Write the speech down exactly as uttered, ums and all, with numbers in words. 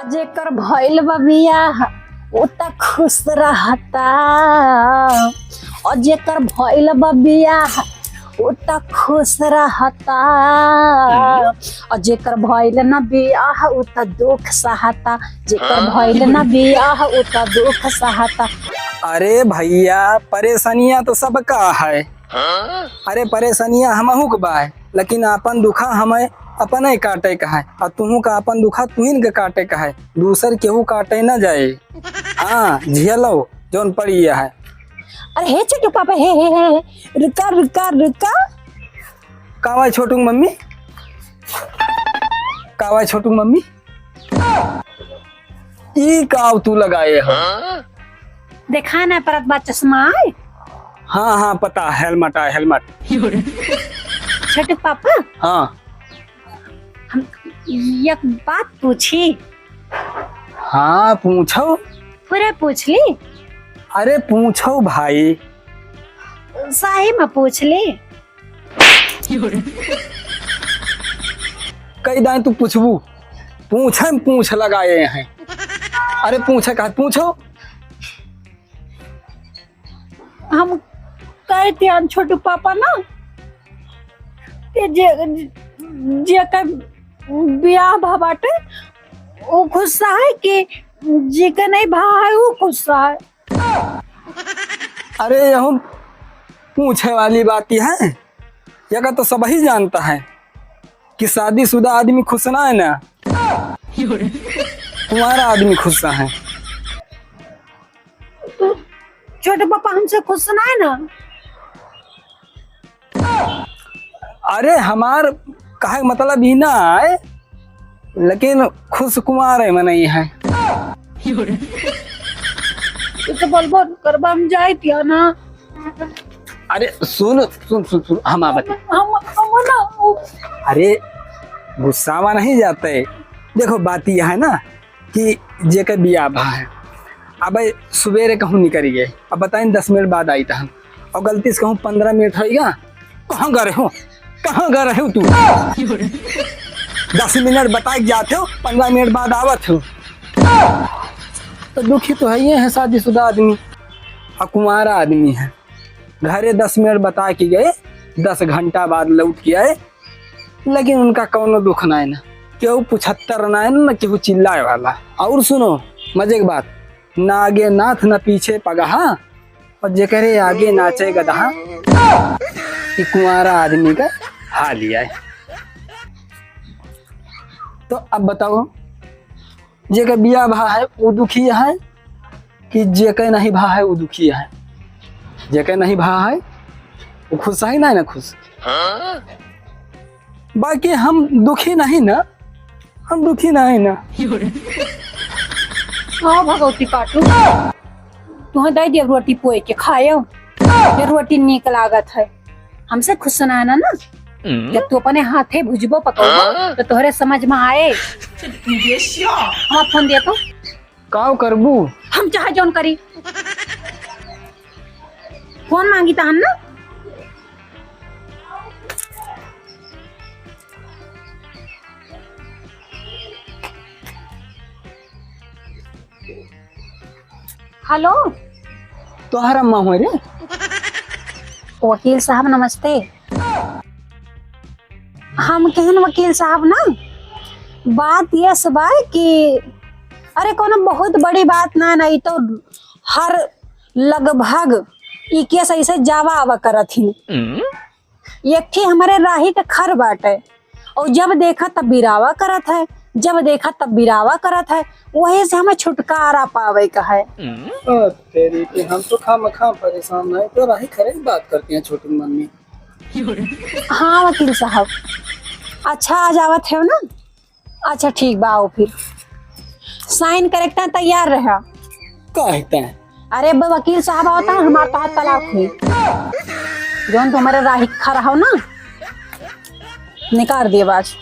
जेकर भइल बा बियाह, उ त खुश रहता। और जेकर भइल बा बियाह, उ त खुश रहता। हम्म। और जेकर भइल ना बियाह, उ त दुख सहता। जेकर हाँ। भइल ना बियाह, उ त दुख सहता। अरे भइया, परेशानियां तो सबका है। हाँ? अरे परेशानियां हमहू के बा, लेकिन आपन दुखा हमें अपने काटे का है, और तुहू का आपन दुखा तुहिन के काटे का है, दूसर केहू काटे ना जाए। हाँ, झेलो जौन पड़ी है। अरे हे छोटू पापा, हे, हे, हे, हे, रुका, रुका, रुका। का भाई छोटू मम्मी? का भाई छोटू मम्मी? ई का तू लगाए हो? देखा ना परत बा चश्मा आए? हाँ, हाँ, पता, helmet आए, helmet। छोटू पापा। हाँ। हम एक बात पूछी? हाँ, पूछो। पूरे पूछ ली? अरे, पूछो भाई। सही में पूछ ली? कई दाएं तू पूछबू, पूछे में पूछ लगाए हैं। अरे, पूछे का, पूछो। हम कहते हैं छोटू पापा ना, कि जे, जेकर बियाह भा बाटे, उ खुश है कि जेकर नहीं भा है, उ खुश है। अरे, यहू पूछे वाली बात ही है, यह तो सबही जानता है कि शादीशुदा आदमी खुश ना है ना, कुंवारा आदमी खुश है। तो छोटे पापा हमसे खुश ना है ना? अरे, हमार कहे के मतलब ई ना है, लेकिन खुश कुंवारे में नहीं है। ये तो बोल बोल करबा, हम जाए तिया ना। अरे सुन, सुन, सुन, सुन, हम आवत। हम, हम ना। अरे, गुस्सावा नहीं जाते। देखो, बात यह है ना कि जेकर बियाह भा है, अब सुबेरे कहूँ निकल गए, अब बताइन दस मिनट बाद आई तहन, और गलती से कहूँ पन्द्रह मिनट होइगा, कहाँ गए हो, कहाँ गए हो तू? दस मिनट बताए के जाते हो, पन्द्रह मिनट बाद आवत हो। तो दुखी तो है ही है शादीशुदा आदमी, और कुंवारा आदमी है। घरे दस मिनट बता के गए, दस घंटा बाद लौट के आए, लेकिन उनका कौनो दुख ना है ना, केहू पुछत्तर ना है ना, केहू चिल्लाए वाला। और सुनो मजे के बात, ना आगे नाथ ना पीछे पगहा, और जेकरे आगे नाचे गदहा, ई कुंवारा आदमी का हाल ही है। तो अब बताओ, जेकर बियाह भा है, उ दुखी है कि जेकर नहीं भा है, उ दुखी है? जेकर नहीं भा है, उ खुश है ना, ना खुश? बाकी हम दुखी नहीं ना, हम दुखी नहीं ना। हाँ भगवती काटू, तुहें दे दिया रोटी पोए के खाए, ये रोटी नीक लागत है। हमसे खुश ना है ना, ना? हम्म। जब तू अपने हाथे भुजबो पकौबो, हाँ? तो तोहरे समझ में आए। हमार फोन दे तो। काव करबू? हम चाहे जौन करी। फोन मांगी तहन ना। हेलो। तोहर अम्मा हुए रे? वकील साहब नमस्ते। हम कहन वकील साहब ना, बात ये सब है कि अरे कोनो बहुत बड़ी बात ना, नहीं तो हर लगभग ई केस ऐसे जावा आवा करत ही। एक ठे हमरे राही के खर बाटे, और जब देखा तब बिरावा करत है, जब देखा तब बिरावा करत है, वही से हमें छुटकारा पावे का है। ओ तेरी के, हम तो खामखा परेशान है, तो राही खरे की बात करती हैं छोटू मम्मी। हाँ वकील साहब, अच्छा आ जावत है ना? अच्छा ठीक बा, आओ फिर। साइन करे के तैयार रहा। काहे तैं? अरे अब वकील साहब आवता, हमार तो हाथ तलाक हुई। जौन तुम्हारे राही खा रहा हो ना, निकाल दिए बाज।